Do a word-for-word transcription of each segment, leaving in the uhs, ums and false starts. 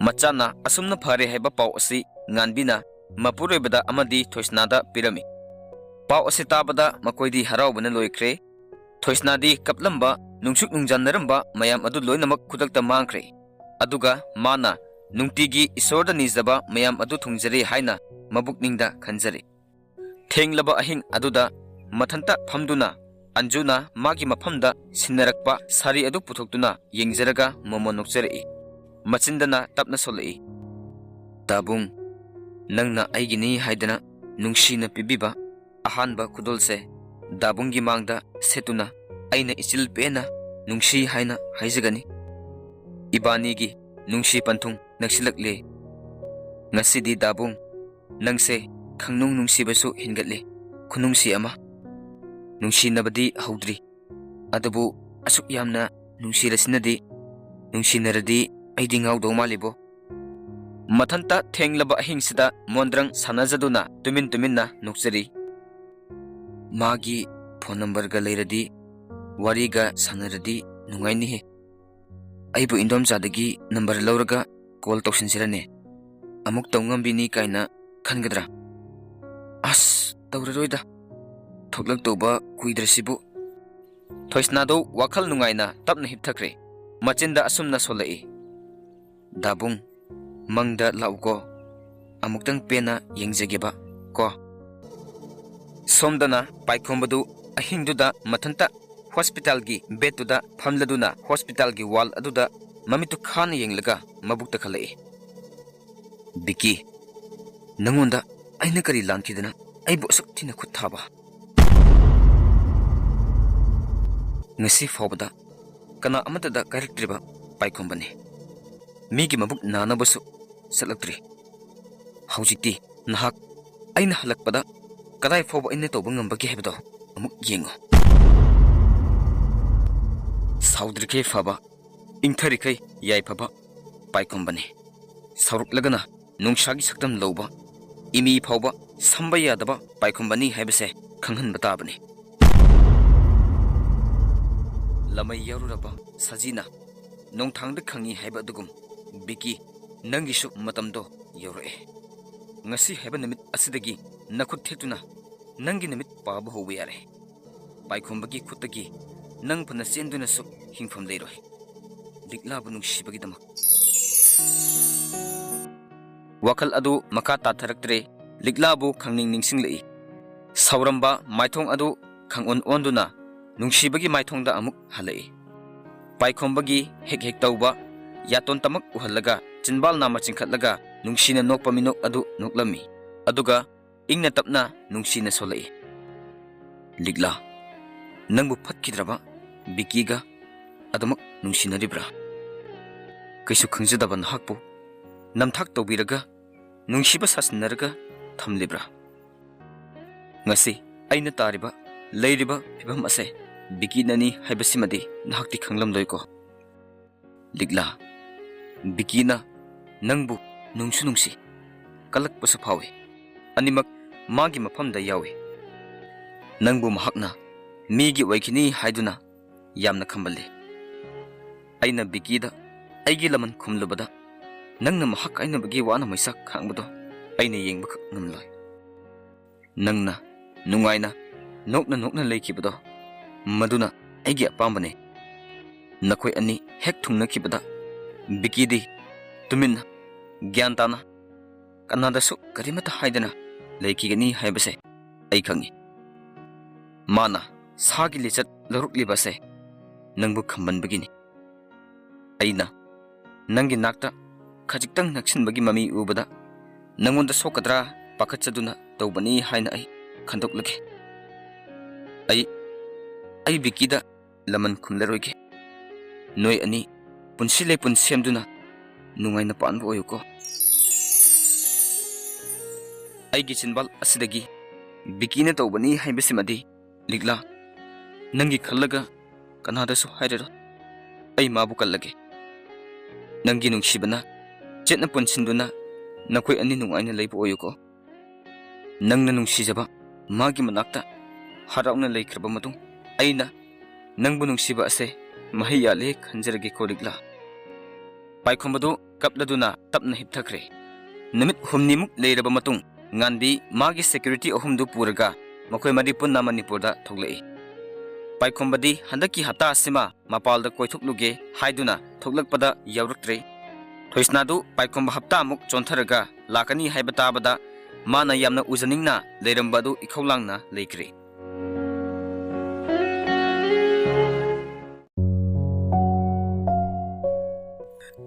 ꯃꯆꯥꯅ ꯑꯁꯨꯝꯅ ꯐꯔꯦ ꯍꯥꯏꯕ ꯄꯥꯎ ꯑꯁꯤ ꯉꯥꯟꯕꯤꯅ ꯃꯄꯨꯔꯣꯏꯕꯗ ꯑꯃꯗꯤ ꯊꯣꯏꯁꯅꯥꯗ ꯄꯤꯔꯝꯃꯤ꯫ ꯄꯥꯎ ꯑꯁꯤ ꯇꯥꯕꯗ ꯃꯈꯣꯏꯗꯤ ꯍꯔꯥꯎꯕꯅ ꯂꯣꯏꯈ꯭ꯔꯦ꯫ ꯊꯣꯏꯁꯅꯥꯗꯤ ꯀꯞꯂꯝꯕ, ꯅꯨꯡꯁꯨꯛ ꯅꯨꯡꯖꯥꯟꯅꯔꯝꯕ ꯃꯌꯥꯝ ꯑꯗꯨ ꯂꯣꯏꯅꯃꯛ ꯈꯨꯗꯛꯇ ꯃꯥꯡꯈ꯭ꯔꯦ꯫ ꯑꯗꯨꯒ ꯃꯥꯅ ꯅꯨꯡꯇꯤꯒꯤ ꯏꯁꯣꯔꯗ ꯅꯤꯖꯕ ꯃꯌꯥꯝ ꯑꯗꯨ ꯊꯨꯡꯖꯔꯦ ꯍꯥꯏꯅ ꯃꯕꯨꯛꯅꯤꯡꯗ ꯈꯟꯖꯔꯦ꯫ ꯊꯦꯡꯂꯕ ꯑꯍꯤꯡ ꯑꯗꯨꯗ ꯃꯊꯟꯇ ꯐꯝꯗꯨꯅ ꯑꯟꯖꯨꯅ ꯃꯥꯒꯤ ꯃꯐꯝꯗ ꯁꯤꯟꯅꯔꯛꯄ ꯁꯥꯔꯤ ꯑꯗꯨ ꯄꯨꯊꯣꯛꯇꯨꯅ ꯌꯦꯡꯖꯔꯒ ꯃꯣꯃꯣꯟ ꯅꯣꯛꯆꯔꯛꯏ꯫ ꯃꯆꯤꯟꯗꯅ ꯇꯞꯅ ꯁꯣꯜꯂꯛꯏ, "ꯗꯥꯕꯨꯡ, ꯅꯪꯅ ꯑꯩꯒꯤꯅꯤ ꯍꯥꯏꯗꯅ ꯅꯨꯡꯁꯤꯅ ꯄꯤꯕꯤꯕ ꯑꯍꯥꯟꯕ ꯈꯨꯗꯣꯜꯁꯦ ꯗꯥꯕꯨꯡꯒꯤ ꯃꯥꯡꯗ ꯁꯦꯠꯇꯨꯅ ꯑꯩꯅ ꯏꯆꯤꯜ ꯄꯦꯟꯅ ꯅꯨꯡꯁꯤ ꯍꯥꯏꯅ ꯍꯥꯏꯖꯒꯅꯤ꯫ ꯏꯕꯥꯅꯤꯒꯤ ꯅꯨꯡꯁꯤ ꯄꯟꯊꯨꯡ ꯅꯛꯁꯤꯜꯂꯛꯂꯦ꯫ ꯉꯁꯤꯗꯤ ꯗꯥꯕꯨꯡ, ꯅꯪꯁꯦ ꯈꯪꯅꯨꯡ ꯅꯨꯡꯁꯤꯕꯁꯨ ꯍꯦꯟꯒꯠꯂꯦ, ꯈꯨꯅꯨꯡꯁꯤ ꯑꯃ꯫ ꯅꯨꯡꯁꯤꯅꯕꯗꯤ ꯍꯧꯗ꯭ꯔꯤ, ꯑꯗꯨꯕꯨ ꯑꯁꯨꯛ ꯌꯥꯝꯅ ꯅꯨꯡꯁꯤꯔꯁꯤꯅꯗꯤ, ꯅꯨꯡꯁꯤꯅꯔꯗꯤ ꯑꯩꯗꯤ ꯉꯥꯎꯗꯧ ꯃꯥꯜꯂꯤꯕꯣ"꯫ ꯃꯊꯟꯇ ꯊꯦꯡꯂꯕ ꯑꯍꯤꯡꯁꯤꯗ ꯃꯣꯟꯗ꯭ꯔꯪ ꯁꯥꯟꯅꯖꯗꯨꯅ ꯇꯨꯃꯤꯟ ꯇꯨꯃꯤꯟꯅ ꯅꯣꯛꯆꯔꯤ꯫ "ꯃꯥꯒꯤ ꯐꯣꯟ ꯅꯝꯕꯔꯒ ꯂꯩꯔꯗꯤ ꯋꯥꯔꯤꯒ ꯁꯥꯟꯅꯔꯗꯤ ꯅꯨꯡꯉꯥꯏꯅꯤꯍꯦ꯫ ꯑꯩꯕꯨ ꯏꯟꯗꯣꯝꯆꯥꯗꯒꯤ ꯅꯝꯕꯔ ꯂꯧꯔꯒ ꯀꯣꯜ ꯇꯧꯁꯤꯟꯁꯤꯔꯅꯦ? ꯑꯃꯨꯛ ꯇꯧ ꯉꯝꯕꯤꯅꯤ ꯀꯥꯏꯅ ꯈꯟꯒꯗ꯭ꯔꯥ? ꯑꯁ, ꯇꯧꯔꯔꯣꯏꯗ꯫ ꯊꯣꯛꯂꯛꯇꯧꯕ ꯀꯨꯏꯗ꯭ꯔꯁꯤꯕꯨ"꯫ ꯊꯣꯏꯁꯅꯥꯗꯨ ꯋꯥꯈꯜ ꯅꯨꯡꯉꯥꯏꯅ ꯇꯞꯅ ꯍꯤꯞꯊꯈ꯭ꯔꯦ꯫ ꯃꯆꯤꯟꯗ ꯑꯁꯨꯝꯅ ꯁꯣꯜꯂꯛꯏ, "ꯗꯥꯕꯨꯡ, ꯃꯪꯗ ꯂꯥꯛꯎꯀꯣ꯫ ꯑꯃꯨꯛꯇꯪ ꯄꯦꯟꯅ ꯌꯦꯡꯖꯒꯦꯕ ꯀꯣ"꯫ ꯁꯣꯝꯗꯅ ꯄꯥꯏꯈꯣꯝꯕꯗꯨ ꯑꯍꯤꯡꯗꯨꯗ ꯃꯊꯟꯇ ꯍꯣꯁꯄꯤꯇꯥꯜꯒꯤ ꯕꯦꯗꯇꯨꯗ ꯐꯝꯂꯗꯨꯅ ꯍꯣꯁꯄꯤꯇꯥꯜꯒꯤ ꯋꯥꯜ ꯑꯗꯨꯗ ꯃꯃꯤꯠꯇꯨ ꯈꯥꯅ ꯌꯦꯡꯂꯒ ꯃꯕꯨꯛꯇ ꯈꯜꯂꯛꯏ, "ꯕꯤꯀꯤ, ꯅꯪꯉꯣꯟꯗ ꯑꯩꯅ ꯀꯔꯤ ꯂꯥꯟꯈꯤꯗꯅ ꯑꯩꯕꯨ ꯑꯁꯨꯛ ꯊꯤꯅ ꯈꯨꯠ ꯊꯥꯕ?" ꯉꯁꯤ ꯐꯥꯎꯕꯗ ꯀꯅꯥ ꯑꯃꯠꯇꯗ ꯀꯥꯏꯔꯛꯇ꯭ꯔꯤꯕ ꯄꯥꯏꯈꯣꯝꯕꯅꯤ꯫ ꯃꯤꯒꯤ ꯃꯕꯨꯛ ꯅꯥꯅꯕꯁꯨ ꯆꯠꯂꯛꯇ꯭ꯔꯤ꯫ ꯍꯧꯖꯤꯛꯇꯤ ꯅꯍꯥꯛ ꯑꯩꯅ ꯍꯜꯂꯛꯄꯗ ꯀꯗꯥꯏ ꯐꯥꯎꯕ ꯑꯩꯅ ꯇꯧꯕ ꯉꯝꯕꯒꯦ ꯍꯥꯏꯕꯗꯣ ꯑꯃꯨꯛ ꯌꯦꯡꯉꯨ꯫ ꯁꯥꯎꯗ꯭ꯔꯤꯈꯩ ꯐꯕ, ꯏꯪꯊꯔꯤꯈꯩ ꯌꯥꯏꯐꯕ ꯄꯥꯏꯈꯣꯝꯕꯅꯤ꯫ ꯁꯥꯎꯔꯛꯂꯒꯅ ꯅꯨꯡꯁꯥꯒꯤ ꯁꯛꯇꯝ ꯂꯧꯕ, ꯏꯃꯤ ꯐꯥꯎꯕ ꯁꯝꯕ ꯌꯥꯗꯕ ꯄꯥꯏꯈꯣꯝꯕꯅꯤ ꯍꯥꯏꯕꯁꯦ ꯈꯪꯍꯟꯕ ꯇꯥꯕꯅꯤ꯫ ꯂꯃꯩ ꯌꯥꯎꯔꯨꯔꯕ ꯁꯖꯤꯅ ꯅꯣꯡꯊꯥꯡꯗ ꯈꯪꯉꯤ ꯍꯥꯏꯕ ꯑꯗꯨꯒꯨꯝ, ꯕꯤꯀꯤ, ꯅꯪꯒꯤꯁꯨ ꯃꯇꯝꯗꯣ ꯌꯧꯔꯛꯑꯦ꯫ ꯉꯁꯤ ꯍꯥꯏꯕ ꯅꯨꯃꯤꯠ ꯑꯁꯤꯗꯒꯤ ꯅꯈꯨꯠ ꯊꯦꯛꯇꯨꯅ ꯅꯪꯒꯤ ꯅꯨꯃꯤꯠ ꯄꯥꯕ ꯍꯧꯕ ꯌꯥꯔꯦ꯫ ꯄꯥꯏꯈꯣꯝꯕꯒꯤ ꯈꯨꯠꯇꯒꯤ ꯅꯪ ꯐꯅ ꯆꯦꯟꯗꯨꯅꯁꯨ ꯍꯤꯡꯐꯝ ꯂꯩꯔꯣꯏ꯫ ꯂꯤꯛꯂꯥꯕꯨ ꯅꯨꯡꯁꯤꯕꯒꯤꯗꯃꯛ꯫ ꯋꯥꯈꯜ ꯑꯗꯨ ꯃꯈꯥ ꯇꯥꯊꯔꯛꯇ꯭ꯔꯦ꯫ ꯂꯤꯛꯂꯥꯕꯨ ꯈꯪꯅꯤꯡ ꯅꯤꯡꯁꯤꯡꯂꯛꯏ꯫ ꯁꯥꯎꯔꯝꯕ ꯃꯥꯏꯊꯣꯡ ꯑꯗꯨ ꯈꯪꯑꯣꯟ ꯑꯣꯟꯗꯨꯅ ꯅꯨꯡꯁꯤꯕꯒꯤ ꯃꯥꯏꯊꯣꯡꯗ ꯑꯃꯨꯛ ꯍꯜꯂꯛꯏ꯫ ꯄꯥꯏꯈꯣꯝꯕꯒꯤ ꯍꯦꯛ ꯍꯦꯛ ꯇꯧꯕ ꯌꯥꯇꯣꯟ ꯇꯃꯛ ꯎꯍꯜꯂꯒ ꯆꯤꯟꯕꯥꯜ ꯅꯥꯝꯃ ꯆꯤꯡꯈꯠꯂꯒ ꯅꯨꯡꯁꯤꯅ ꯅꯣꯛꯄ ꯃꯤꯅꯣꯛ ꯑꯗꯨ ꯅꯣꯛꯂꯝꯃꯤ꯫ ꯑꯗꯨꯒ ꯏꯪꯅ ꯇꯞꯅ ꯅꯨꯡꯁꯤꯅ ꯁꯣꯜꯂꯛꯏ꯫ "ꯂꯤꯛꯂꯥ, ꯅꯪꯕꯨ ꯐꯠꯈꯤꯗ꯭ꯔꯕ ꯕꯤꯀꯤꯒ ꯑꯗꯨꯃꯛ ꯅꯨꯡꯁꯤꯅꯔꯤꯕ꯭ꯔꯥ? ꯀꯩꯁꯨ ꯈꯪꯖꯗꯕ ꯅꯍꯥꯛꯄꯨ ꯅꯝꯊꯥꯛ ꯇꯧꯕꯤꯔꯒ ꯅꯨꯡꯁꯤꯕ ꯁꯥꯁꯤꯟꯅꯔꯒ ꯊꯝꯂꯤꯕ꯭ꯔꯥ? ꯉꯁꯤ ꯑꯩꯅ ꯇꯥꯔꯤꯕ, ꯂꯩꯔꯤꯕ ꯐꯤꯕꯝ ꯑꯁꯦ ꯕꯤꯀꯤꯅꯅꯤ ꯍꯥꯏꯕꯁꯤꯃꯗꯤ ꯅꯍꯥꯛꯇꯤ ꯈꯪꯂꯝꯂꯣꯏꯀꯣ?" ꯂꯤꯛꯂꯥ, ꯕꯤꯀꯤꯅ ꯅꯪꯕꯨ ꯅꯨꯡꯁꯨ ꯅꯨꯡꯁꯤ, ꯀꯜꯂꯛꯄꯁꯨ ꯐꯥꯎꯏ꯫ ꯑꯅꯤꯃꯛ ꯃꯥꯒꯤ ꯃꯐꯝꯗ ꯌꯥꯎꯏ꯫ ꯅꯪꯕꯨ ꯃꯍꯥꯛꯅ ꯃꯤꯒꯤ ꯑꯣꯏꯈꯤꯅꯤ ꯍꯥꯏꯗꯨꯅ ꯌꯥꯝꯅ ꯈꯝꯕꯜꯂꯤ꯫ ꯑꯩꯅ ꯕꯤꯀꯤꯗ ꯑꯩꯒꯤ ꯂꯃꯟ ꯈꯨꯝꯂꯨꯕꯗ ꯅꯪꯅ ꯃꯍꯥꯛ ꯀꯥꯏꯅꯕꯒꯤ ꯋꯥꯅ ꯃꯩꯁꯥꯛ ꯈꯥꯡꯕꯗꯣ ꯑꯩꯅ ꯌꯦꯡꯕꯈꯛ ꯉꯝꯂꯣꯏ꯫ ꯅꯪꯅ ꯅꯨꯡꯉꯥꯏꯅ ꯅꯣꯛꯅ ꯅꯣꯛꯅ ꯂꯩꯈꯤꯕꯗꯣ ꯃꯗꯨꯅ ꯑꯩꯒꯤ ꯑꯄꯥꯝꯕꯅꯤ꯫ ꯅꯈꯣꯏ ꯑꯅꯤ ꯍꯦꯛ ꯊꯨꯡꯅꯈꯤꯕꯗ ꯕꯤꯀꯤꯗꯤ ꯇꯨꯃꯤꯟꯅ, ꯒ꯭ꯌꯥꯟ ꯇꯥꯅ, ꯀꯅꯥꯗꯁꯨ ꯀꯔꯤꯃꯠꯇ ꯍꯥꯏꯗꯅ ꯂꯩꯈꯤꯒꯅꯤ ꯍꯥꯏꯕꯁꯦ ꯑꯩ ꯈꯪꯏ꯫ ꯃꯥꯅ ꯁꯥꯒꯤ ꯂꯤꯆꯠ ꯂꯧꯔꯛꯂꯤꯕ ꯑꯁꯦ ꯅꯪꯕꯨ ꯈꯝꯕꯟꯕꯒꯤꯅꯤ꯫ ꯑꯩꯅ ꯅꯪꯒꯤ ꯅꯥꯛꯇ ꯈꯖꯤꯛꯇꯪ ꯅꯛꯁꯤꯟꯕꯒꯤ ꯃꯃꯤ ꯎꯕꯗ ꯅꯪꯉꯣꯟꯗ ꯁꯣꯛꯀꯗ꯭ꯔꯥ ꯄꯥꯈꯠꯆꯗꯨꯅ ꯇꯧꯕꯅꯤ ꯍꯥꯏꯅ ꯑꯩ ꯈꯟꯗꯣꯛꯂꯒꯦ꯫ ꯑꯩ, ꯑꯩ ꯕꯤꯀꯤꯗ ꯂꯃꯟ ꯈꯨꯝꯂꯔꯣꯏꯒꯦ꯫ ꯅꯣꯏ ꯑꯅꯤ ꯄꯨꯟꯁꯤ ꯂꯩꯄꯨꯟ ꯁꯦꯝꯗꯨꯅ ꯅꯨꯡꯉꯥꯏꯅ ꯄꯥꯟꯕ ꯑꯣꯏꯌꯨꯀꯣ꯫ ꯑꯩꯒꯤ ꯆꯤꯟꯕꯥꯜ ꯑꯁꯤꯗꯒꯤ ꯕꯤꯀꯤꯅ ꯇꯧꯕꯅꯤ ꯍꯥꯏꯕꯁꯤꯃꯗꯤ ꯂꯤꯛꯂꯥ, ꯅꯪꯒꯤ ꯈꯜꯂꯒ ꯀꯅꯥꯗꯁꯨ ꯍꯥꯏꯔꯔꯣꯏ꯫ ꯑꯩ ꯃꯥꯕꯨ ꯀꯜꯂꯒꯦ꯫ ꯅꯪꯒꯤ ꯅꯨꯡꯁꯤꯕꯅ ꯆꯦꯠꯅ ꯄꯨꯟꯁꯤꯟꯗꯨꯅ ꯅꯈꯣꯏ ꯑꯅꯤ ꯅꯨꯡꯉꯥꯏꯅ ꯂꯩꯕ ꯑꯣꯏꯌꯨꯀꯣ꯫ ꯅꯪꯅ ꯅꯨꯡꯁꯤꯖꯕ ꯃꯥꯒꯤ ꯃꯅꯥꯛꯇ ꯍꯔꯥꯎꯅ ꯂꯩꯈ꯭ꯔꯕ ꯃꯇꯨꯡ ꯑꯩꯅ ꯅꯪꯕꯨ ꯅꯨꯡꯁꯤꯕ ꯑꯁꯦ ꯃꯍꯩ ꯌꯥꯜꯂꯦ ꯈꯟꯖꯔꯒꯦꯀꯣ ꯂꯤꯛꯂꯥ꯫ ꯄꯥꯏꯈꯣꯝꯕꯗꯨ ꯀꯞꯂꯗꯨꯅ ꯇꯞꯅ ꯍꯤꯞꯊꯈ꯭ꯔꯦ꯫ ꯅꯨꯃꯤꯠ ꯍꯨꯝꯅꯤꯃꯨꯛ ꯂꯩꯔꯕ ꯃꯇꯨꯡ, ꯉꯥꯟꯕꯤ ꯃꯥꯒꯤ security ꯑꯍꯨꯝꯗꯨ ꯄꯨꯔꯒ ꯃꯈꯣꯏ ꯃꯔꯤ ꯄꯨꯟꯅ ꯃꯅꯤꯄꯨꯔꯗ ꯊꯣꯛꯂꯛꯏ꯫ ꯄꯥꯏꯈꯣꯝꯕꯗꯤ ꯍꯟꯗꯛꯀꯤ ꯍꯞꯇꯥ ꯑꯁꯤꯃ ꯃꯄꯥꯜꯗ ꯀꯣꯏꯊꯣꯛꯂꯨꯒꯦ ꯍꯥꯏꯗꯨꯅ ꯊꯣꯛꯂꯛꯄꯗ ꯌꯥꯎꯔꯛꯇ꯭ꯔꯦ꯫ ꯊꯣꯏꯁꯅꯥꯗꯨ ꯄꯥꯏꯈꯣꯝꯕ ꯍꯞꯇꯥꯃꯨꯛ ꯆꯣꯟꯊꯔꯒ ꯂꯥꯛꯀꯅꯤ ꯍꯥꯏꯕ ꯇꯥꯕꯗ ꯃꯥꯅ ꯌꯥꯝꯅ ꯎꯖꯅꯤꯡꯅ ꯂꯩꯔꯝꯕ ꯑꯗꯨ ꯏꯈꯧ ꯂꯥꯡꯅ ꯂꯩꯈ꯭ꯔꯦ꯫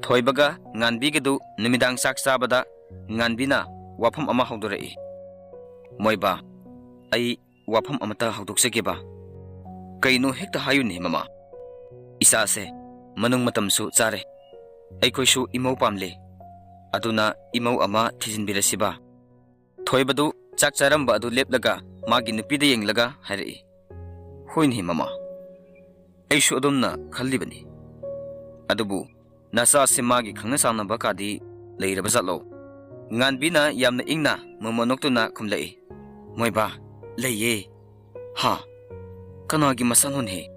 ꯊꯣꯏꯕꯒ ꯉꯥꯟꯕꯤꯒꯗꯨ ꯅꯨꯃꯤꯗꯥꯡ ꯆꯥꯛ ꯆꯥꯕꯗ ꯉꯥꯟꯕꯤꯅ ꯋꯥꯐꯝ ꯑꯃ ꯍꯧꯗꯣꯔꯛꯏ꯫ "ꯃꯣꯏꯕꯥ, ꯑꯩ ꯋꯥꯐꯝ ꯑꯃꯇ ꯍꯧꯗꯣꯛꯆꯒꯦꯕ꯫ ꯀꯩꯅꯣ ꯍꯦꯛꯇ ꯍꯥꯏꯌꯨꯅꯦ ꯃꯃꯥ꯫ ꯏꯆꯥꯁꯦ ꯃꯅꯨꯡ ꯃꯇꯝꯁꯨ ꯆꯥꯔꯦ꯫ ꯑꯩꯈꯣꯏꯁꯨ ꯏꯃꯧ ꯄꯥꯝꯂꯦ꯫ ꯑꯗꯨꯅ ꯏꯃꯧ ꯑꯃ ꯊꯤꯖꯤꯟꯕꯤꯔꯁꯤꯕ?" ꯊꯣꯏꯕꯗꯨ ꯆꯥꯛ ꯆꯥꯔꯝꯕ ꯑꯗꯨ ꯂꯦꯞꯂꯒ ꯃꯥꯒꯤ ꯅꯨꯄꯤꯗ ꯌꯦꯡꯂꯒ ꯍꯥꯏꯔꯛꯏ, "ꯍꯣꯏꯅꯦ ꯃꯃꯥ, ꯑꯩꯁꯨ ꯑꯗꯨꯝꯅ ꯈꯜꯂꯤꯕꯅꯤ꯫ ꯑꯗꯨꯕꯨ ꯅꯆꯥꯁꯦ ꯃꯥꯒꯤ ꯈꯪꯅ ꯆꯥꯟꯅꯕ ꯀꯥꯗꯤ ꯂꯩꯔꯕ ꯖꯥꯠꯂꯣ?" ꯉꯥꯟꯕꯤꯅ ꯌꯥꯝꯅ ꯏꯪꯅ ꯃꯃꯣꯟ ꯅꯣꯛꯇꯨꯅ ꯈꯨꯝꯂꯛꯏ, "ꯃꯣꯏꯕꯥ, ꯂꯩꯌꯦ꯫ ꯍꯥ? ꯀꯅꯥꯒꯤ ꯃꯆꯥꯅꯣꯅꯦ?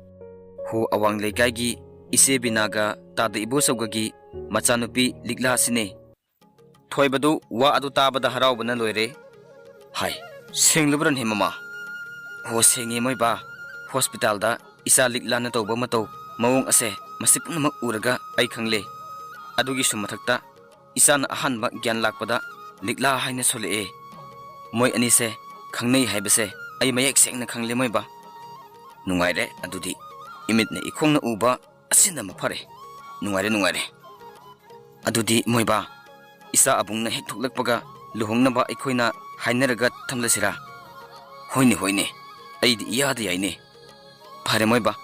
ꯍꯣ, ꯑꯋꯥꯡ ꯂꯩꯀꯥꯏꯒꯤ ꯏꯆꯦ ꯕꯤꯅꯥꯒ ꯇꯥꯗ ꯏꯕꯣꯆꯧꯒꯒꯤ ꯃꯆꯥꯅꯨꯄꯤ ꯂꯤꯛꯂꯥꯁꯤꯅꯦ꯫" ꯊꯣꯏꯕꯗꯨ ꯋꯥ ꯑꯗꯨ ꯇꯥꯕꯗ ꯍꯔꯥꯎꯕꯅ ꯂꯣꯏꯔꯦ꯫ "ꯍꯥꯏ, ꯁꯦꯡꯂꯕ꯭ꯔꯅꯦ ꯃꯃꯥ?" "ꯍꯣ, ꯁꯦꯡꯉꯦ ꯃꯣꯏꯕꯥ꯫ ꯍꯣꯁꯄꯤꯇꯥꯜꯗ ꯏꯆꯥ ꯂꯤꯛꯂꯥꯅ ꯇꯧꯕ ꯃꯇꯧ ꯃꯑꯣꯡ ꯑꯁꯦ ꯃꯁꯤ ꯄꯨꯝꯅꯃꯛ ꯎꯔꯒ ꯑꯩ ꯈꯪꯂꯦ꯫ ꯑꯗꯨꯒꯤꯁꯨ ꯃꯊꯛꯇ ꯏꯆꯥꯅ ꯑꯍꯥꯟꯕ ꯒ꯭ꯌꯥꯟ ꯂꯥꯛꯄꯗ ꯂꯤꯛꯂꯥ ꯍꯥꯏꯅ ꯁꯣꯜꯂꯛꯑꯦ꯫ ꯃꯣꯏ ꯑꯅꯤꯁꯦ ꯈꯪꯅꯩ ꯍꯥꯏꯕꯁꯦ ꯑꯩ ꯃꯌꯦꯛ ꯁꯦꯡꯅ ꯈꯪꯂꯦ ꯃꯣꯏꯕꯥ꯫ ꯅꯨꯡꯉꯥꯏꯔꯦ ꯑꯗꯨꯗꯤ, ꯏꯃꯤꯠꯅ ꯏꯈꯣꯡꯅ ꯎꯕ ꯑꯁꯤꯅ ꯃꯐꯔꯦ꯫ ꯅꯨꯡꯉꯥꯏꯔꯦ, ꯅꯨꯡꯉꯥꯏꯔꯦ꯫ ꯑꯗꯨꯗꯤ ꯃꯣꯏꯕꯥ, ꯏꯆꯥ ꯑꯕꯨꯡꯅ ꯍꯦꯛ ꯊꯣꯛꯂꯛꯄꯒ ꯂꯨꯍꯣꯡꯅꯕ ꯑꯩꯈꯣꯏꯅ ꯍꯥꯏꯅꯔꯒ ꯊꯝꯂꯁꯤꯔꯥ?" "ꯍꯣꯏꯅꯦ, ꯍꯣꯏꯅꯦ, ꯑꯩꯗꯤ ꯏꯌꯥꯗ ꯌꯥꯏꯅꯦ꯫" "ꯐꯔꯦ ꯃꯣꯏꯕꯥ,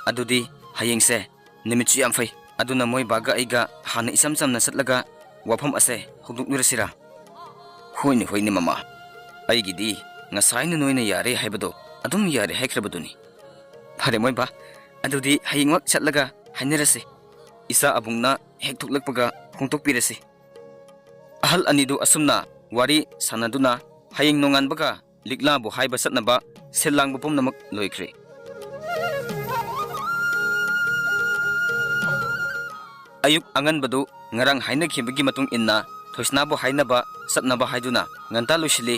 ꯑꯗꯨꯗꯤ ꯍꯌꯦꯡꯁꯦ ꯅꯨꯃꯤꯠꯁꯨ ꯌꯥꯝ ꯐꯩ꯫ ꯑꯗꯨꯅ ꯃꯣꯏꯕꯥꯒ ꯑꯩꯒ ꯍꯥꯟꯅ ꯏꯆꯝ ꯆꯝꯅ ꯆꯠꯂꯒ ꯋꯥꯐꯝ ꯑꯁꯦ ꯍꯧꯗꯣꯛꯂꯨꯔꯁꯤꯔꯥ?" "ꯍꯣꯏꯅꯦ, ꯍꯣꯏꯅꯦ ꯃꯃꯥ, ꯑꯩꯒꯤꯗꯤ ꯉꯁꯥꯏꯅ ꯅꯣꯏꯅ ꯌꯥꯔꯦ ꯍꯥꯏꯕꯗꯣ ꯑꯗꯨꯝ ꯌꯥꯔꯦ ꯍꯥꯏꯈ꯭ꯔꯕꯗꯨꯅꯤ꯫" "ꯐꯔꯦ ꯃꯣꯏꯕꯥ, ꯑꯗꯨꯗꯤ ꯍꯌꯦꯡꯃꯛ ꯆꯠꯂꯒ ꯍꯥꯏꯅꯔꯁꯤ꯫ ꯏꯆꯥ ꯑꯕꯨꯡꯅ ꯍꯦꯛ ꯊꯣꯛꯂꯛꯄꯒ ꯍꯣꯡꯗꯣꯛꯄꯤꯔꯁꯤ꯫" ꯑꯍꯜ ꯑꯅꯤꯗꯨ ꯑꯁꯨꯝꯅ ꯋꯥꯔꯤ ꯁꯥꯟꯅꯗꯨꯅ ꯍꯌꯦꯡ ꯅꯣꯡꯉꯥꯟꯕꯒ ꯂꯤꯛꯂꯥꯕꯨ ꯍꯥꯏꯕ ꯆꯠꯅꯕ ꯁꯤꯜ ꯂꯥꯡꯕ ꯄꯨꯝꯅꯃꯛ ꯂꯣꯏꯈ꯭ꯔꯦ꯫ ꯑꯌꯨꯛ ꯑꯉꯟꯕꯗꯨ ꯉꯔꯥꯡ ꯍꯥꯏꯅꯈꯤꯕꯒꯤ ꯃꯇꯨꯡ ꯏꯟꯅ ꯊꯣꯏꯁꯅꯥꯕꯨ ꯍꯥꯏꯅꯕ ꯆꯠꯅꯕ ꯍꯥꯏꯗꯨꯅ ꯉꯟꯇꯥ ꯂꯣꯏꯁꯤꯜꯂꯤ꯫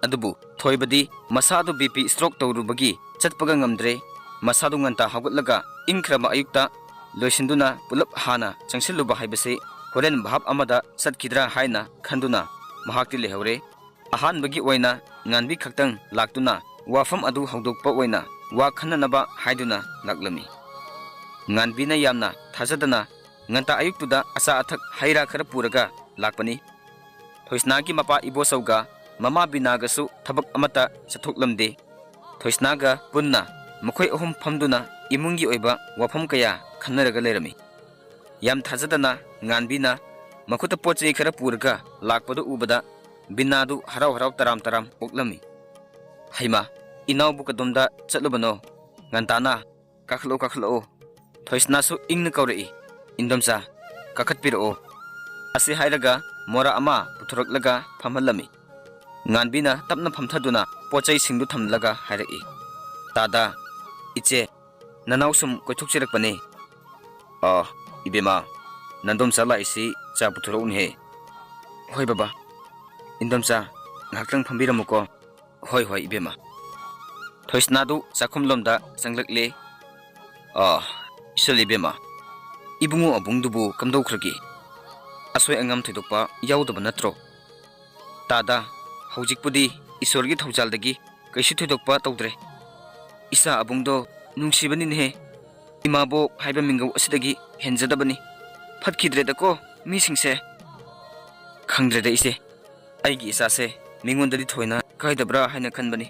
ꯑꯗꯨꯕꯨ ꯊꯣꯏꯕꯗꯤ ꯃꯁꯥꯗꯨ ꯕꯤ ꯄꯤ ꯁ꯭ꯇ꯭ꯔꯣꯛ ꯇꯧꯔꯨꯕꯒꯤ ꯆꯠꯄꯒ ꯉꯝꯗ꯭ꯔꯦ꯫ ꯃꯁꯥꯗꯨ ꯉꯟꯇꯥ ꯍꯧꯒꯠꯂꯒ ꯏꯪꯈ꯭ꯔꯕ ꯑꯌꯨꯛꯇ ꯂꯣꯏꯁꯤꯟꯗꯨꯅ ꯄꯨꯂꯞ ꯍꯥꯟꯅ ꯆꯪꯁꯤꯜꯂꯨꯕ ꯍꯥꯏꯕꯁꯤ ꯍꯣꯔꯦꯟ ꯚꯥꯞ ꯑꯃꯗ ꯆꯠꯈꯤꯗ꯭ꯔꯥ ꯍꯥꯏꯅ ꯈꯟꯗꯨꯅ ꯃꯍꯥꯛꯇꯤ ꯂꯩꯍꯧꯔꯦ꯫ ꯑꯍꯥꯟꯕꯒꯤ ꯑꯣꯏꯅ ꯉꯥꯟꯕꯤ ꯈꯛꯇꯪ ꯂꯥꯛꯇꯨꯅ ꯋꯥꯐꯝ ꯑꯗꯨ ꯍꯧꯗꯣꯛꯄ ꯑꯣꯏꯅ ꯋꯥ ꯈꯟꯅꯅꯕ ꯍꯥꯏꯗꯨꯅ ꯂꯥꯛꯂꯝꯃꯤ꯫ ꯉꯥꯟꯕꯤꯅ ꯌꯥꯝꯅ ꯊꯥꯖꯗꯅ ꯉꯟꯇꯥ ꯑꯌꯨꯛꯇꯨꯗ ꯑꯆꯥ ꯑꯊꯛ ꯍꯩ ꯔꯥ ꯈꯔ ꯄꯨꯔꯒ ꯂꯥꯛꯄꯅꯤ꯫ ꯊꯣꯏꯁꯅꯥꯒꯤ ꯃꯄꯥ ꯏꯕꯣꯆꯧꯒ ꯃꯃꯥ ꯕꯤꯅꯥꯒꯁꯨ ꯊꯕꯛ ꯑꯃꯠꯇ ꯆꯠꯊꯣꯛꯂꯝꯗꯦ꯫ ꯊꯣꯏꯁꯅꯥꯒ ꯄꯨꯟꯅ ꯃꯈꯣꯏ ꯑꯍꯨꯝ ꯐꯝꯗꯨꯅ ꯏꯃꯨꯡꯒꯤ ꯑꯣꯏꯕ ꯋꯥꯐꯝ ꯀꯌꯥ ꯈꯟꯅꯔꯒ ꯂꯩꯔꯝꯃꯤ꯫ ꯌꯥꯝ ꯊꯥꯖꯗꯅ ꯉꯥꯟꯕꯤꯅ ꯃꯈꯨꯠꯇ ꯄꯣꯠ ꯆꯩ ꯈꯔ ꯄꯨꯔꯒ ꯂꯥꯛꯄꯗꯨ ꯎꯕꯗ ꯕꯤꯅꯥꯗꯨ ꯍꯔꯥꯎ ꯍꯔꯥꯎ ꯇꯔꯥꯝ ꯇꯔꯥꯝ ꯑꯣꯛꯂꯝꯃꯤ꯫ "ꯍꯩꯃꯥ, ꯏꯅꯥꯎꯕꯨ ꯀꯗꯣꯝꯗ ꯆꯠꯂꯨꯕꯅꯣ? ꯉꯟꯇꯥꯅ ꯀꯥꯈꯠꯂꯛꯑꯣ, ꯀꯥꯈꯠꯂꯛꯑꯣ!" ꯊꯣꯏꯁꯅꯥꯁꯨ ꯏꯪꯅ ꯀꯧꯔꯛꯏ꯫ "ꯏꯟꯗꯣꯝꯆꯥ, ꯀꯥꯈꯠꯄꯤꯔꯛꯑꯣ!" ꯑꯁꯤ ꯍꯥꯏꯔꯒ ꯃꯣꯔꯥ ꯑꯃ ꯄꯨꯊꯣꯔꯛꯂꯒ ꯐꯝꯍꯜꯂꯝꯃꯤ꯫ ꯉꯥꯟꯕꯤꯅ ꯇꯞꯅ ꯐꯝꯊꯗꯨꯅ ꯄꯣꯠ ꯆꯩꯁꯤꯡꯗꯨ ꯊꯝꯂꯒ ꯍꯥꯏꯔꯛꯏ, "ꯇꯥꯗ, ꯏꯆꯦ, ꯅꯅꯥꯎ ꯁꯨꯝ ꯀꯣꯏꯊꯣꯛꯆꯔꯛꯄꯅꯦ꯫" "ꯑꯥ, ꯏꯕꯦꯝꯃ, ꯅꯟꯗꯣꯝꯆꯥ ꯂꯥꯛꯏꯁꯤ ꯆꯥ ꯄꯨꯊꯣꯔꯛꯎꯅꯦꯍꯦ꯫" "ꯍꯣꯏ ꯕꯕꯥ꯫ ꯏꯟꯗꯣꯝꯆꯥ, ꯉꯥꯏꯍꯥꯛꯇꯪ ꯐꯝꯕꯤꯔꯝꯃꯨꯀꯣ꯫" "ꯍꯣꯏ, ꯍꯣꯏ, ꯏꯕꯦꯝꯃ꯫" ꯊꯣꯏꯁꯅꯥꯗꯨ ꯆꯥꯛꯈꯨꯝꯂꯣꯝꯗ ꯆꯪꯂꯛꯂꯦ꯫ "ꯑꯥ, ꯏꯁꯜ ꯏꯕꯦꯝꯃ, ꯏꯕꯨꯡꯉꯣ ꯑꯕꯨꯡꯗꯨꯕꯨ ꯀꯝꯗꯧꯈ꯭ꯔꯒꯦ? ꯑꯁꯣꯏ ꯑꯉꯥꯝ ꯊꯣꯏꯗꯣꯛꯄ ꯌꯥꯎꯗꯕ ꯅꯠꯇ꯭ꯔꯣ?" "ꯇꯥꯗ, ꯍꯧꯖꯤꯛꯄꯨꯗꯤ ꯏꯁꯣꯔꯒꯤ ꯊꯧꯖꯥꯜꯗꯒꯤ ꯀꯩꯁꯨ ꯊꯣꯏꯗꯣꯛꯄ ꯇꯧꯗ꯭ꯔꯦ꯫ ꯏꯆꯥ ꯑꯕꯨꯡꯗꯣ ꯅꯨꯡꯁꯤꯕꯅꯤꯅꯦꯍꯦ꯫ ꯏꯃꯥꯕꯣꯛ ꯍꯥꯏꯕ ꯃꯤꯡꯒꯧ ꯑꯁꯤꯗꯒꯤ ꯍꯦꯟꯖꯗꯕꯅꯤ꯫ ꯐꯠꯈꯤꯗ꯭ꯔꯦꯗꯀꯣ ꯃꯤꯁꯤꯡꯁꯦ꯫" "ꯈꯪꯗ꯭ꯔꯦꯗ ꯏꯆꯦ, ꯑꯩꯒꯤ ꯏꯆꯥꯁꯦ ꯃꯤꯉꯣꯟꯗꯗꯤ ꯊꯣꯏꯅ ꯀꯥꯏꯗꯕ꯭ꯔꯥ ꯍꯥꯏꯅ ꯈꯟꯕꯅꯤ꯫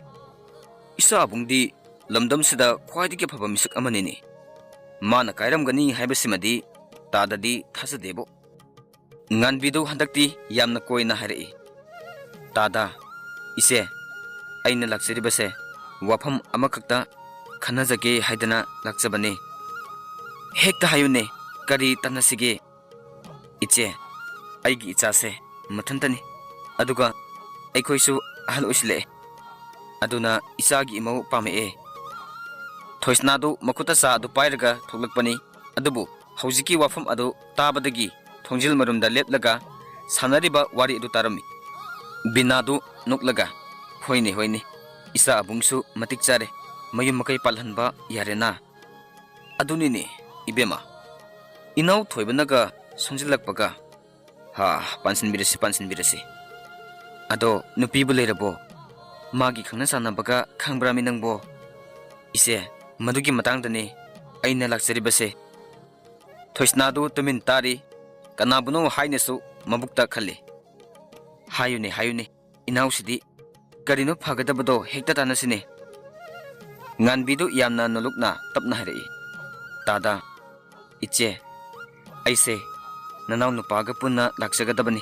ꯏꯆꯥ ꯑꯕꯨꯡꯗꯤ ꯂꯝꯗꯝꯁꯤꯗ ꯈ꯭ꯋꯥꯏꯗꯒꯤ ꯐꯕ ꯃꯤꯁꯛ ꯑꯃꯅꯤꯅꯦ꯫ ꯃꯥꯅ ꯀꯥꯏꯔꯝꯒꯅꯤ ꯍꯥꯏꯕꯁꯤꯃꯗꯤ ꯇꯥꯗꯗꯤ ꯊꯥꯖꯗꯦꯕꯣ꯫" ꯉꯥꯟꯕꯤꯗꯨ ꯍꯟꯗꯛꯇꯤ ꯌꯥꯝꯅ ꯀꯣꯏꯅ ꯍꯥꯏꯔꯛꯏ, "ꯇꯥꯗ, ꯏꯆꯦ, ꯑꯩꯅ ꯂꯥꯛꯆꯔꯤꯕꯁꯦ ꯋꯥꯐꯝ ꯑꯃꯈꯛꯇ ꯈꯟꯅꯖꯒꯦ ꯍꯥꯏꯗꯅ ꯂꯥꯛꯆꯕꯅꯤ꯫" "ꯍꯦꯛꯇ ꯍꯥꯏꯌꯨꯅꯦ, ꯀꯔꯤ ꯇꯥꯟꯅꯁꯤꯒꯦ?" "ꯏꯆꯦ, ꯑꯩꯒꯤ ꯏꯆꯥꯁꯦ ꯃꯊꯟꯇꯅꯤ, ꯑꯗꯨꯒ ꯑꯩꯈꯣꯏꯁꯨ ꯑꯍꯜ ꯑꯣꯏꯁꯤꯜꯂꯛꯑꯦ꯫ ꯑꯗꯨꯅ ꯏꯆꯥꯒꯤ ꯏꯃꯧ ꯄꯥꯝꯃꯛꯑꯦ꯫" ꯊꯣꯏꯁꯅꯥꯗꯨ ꯃꯈꯨꯠꯇ ꯆꯥ ꯑꯗꯨ ꯄꯥꯏꯔꯒ ꯊꯣꯛꯂꯛꯄꯅꯤ꯫ ꯑꯗꯨꯕꯨ ꯍꯧꯖꯤꯛꯀꯤ ꯋꯥꯐꯝ ꯑꯗꯨ ꯇꯥꯕꯗꯒꯤ ꯊꯣꯡꯖꯤꯜ ꯃꯔꯨꯝꯗ ꯂꯦꯞꯂꯒ ꯁꯥꯟꯅꯔꯤꯕ ꯋꯥꯔꯤ ꯑꯗꯨ ꯇꯥꯔꯝꯃꯤ꯫ ꯕꯤꯅꯥꯗꯨ ꯅꯣꯛꯂꯒ, "ꯍꯣꯏꯅꯦ, ꯍꯣꯏꯅꯦ, ꯏꯆꯥ ꯑꯕꯨꯡꯁꯨ ꯃꯇꯤꯛ ꯆꯥꯔꯦ, ꯃꯌꯨꯝ ꯃꯀꯩ ꯄꯥꯜꯍꯟꯕ ꯌꯥꯔꯦꯅ?" "ꯑꯗꯨꯅꯤꯅꯦ, ꯏꯕꯦꯝꯃ, ꯏꯅꯥꯎ ꯊꯣꯏꯕꯅꯒ ꯁꯣꯟꯖꯤꯜꯂꯛꯄꯒ, ꯍꯥ, ꯄꯥꯟꯁꯤꯟꯕꯤꯔꯁꯤ, ꯄꯥꯟꯁꯤꯟꯕꯤꯔꯁꯤ꯫ ꯑꯗꯣ ꯅꯨꯄꯤꯕꯨ ꯂꯩꯔꯕꯣ? ꯃꯥꯒꯤ ꯈꯪꯅ ꯆꯥꯟꯅꯕꯒ ꯈꯪꯕ꯭ꯔꯥꯃꯤ ꯅꯪꯕꯣ?" "ꯏꯆꯦ, ꯃꯗꯨꯒꯤ ꯃꯇꯥꯡꯗꯅꯦ ꯑꯩꯅ ꯂꯥꯛꯆꯔꯤꯕꯁꯦ꯫" ꯊꯣꯏꯁꯅꯥꯗꯨ ꯇꯨꯃꯤꯟ ꯇꯥꯔꯤ꯫ ꯀꯅꯥꯕꯨꯅꯣ ꯍꯥꯏꯅꯁꯨ ꯃꯕꯨꯛꯇ ꯈꯜꯂꯤ꯫ "ꯍꯥꯏꯌꯨꯅꯦ, ꯍꯥꯏꯌꯨꯅꯦ, ꯏꯅꯥꯎꯁꯤꯗꯤ ꯀꯔꯤꯅꯣ ꯐꯒꯗꯕꯗꯣ ꯍꯦꯛꯇ ꯇꯥꯟꯅꯁꯤꯅꯦ꯫" ꯉꯥꯟꯕꯤꯗꯨ ꯌꯥꯝꯅ ꯅꯣꯂꯨꯛꯅ ꯇꯞꯅ ꯍꯥꯏꯔꯛꯏ꯫ "ꯇꯥꯗ, ꯏꯆꯦ, ꯑꯩꯁꯦ ꯅꯅꯥꯎ ꯅꯨꯄꯥꯒ ꯄꯨꯟꯅ ꯂꯥꯛꯆꯒꯗꯕꯅꯤ꯫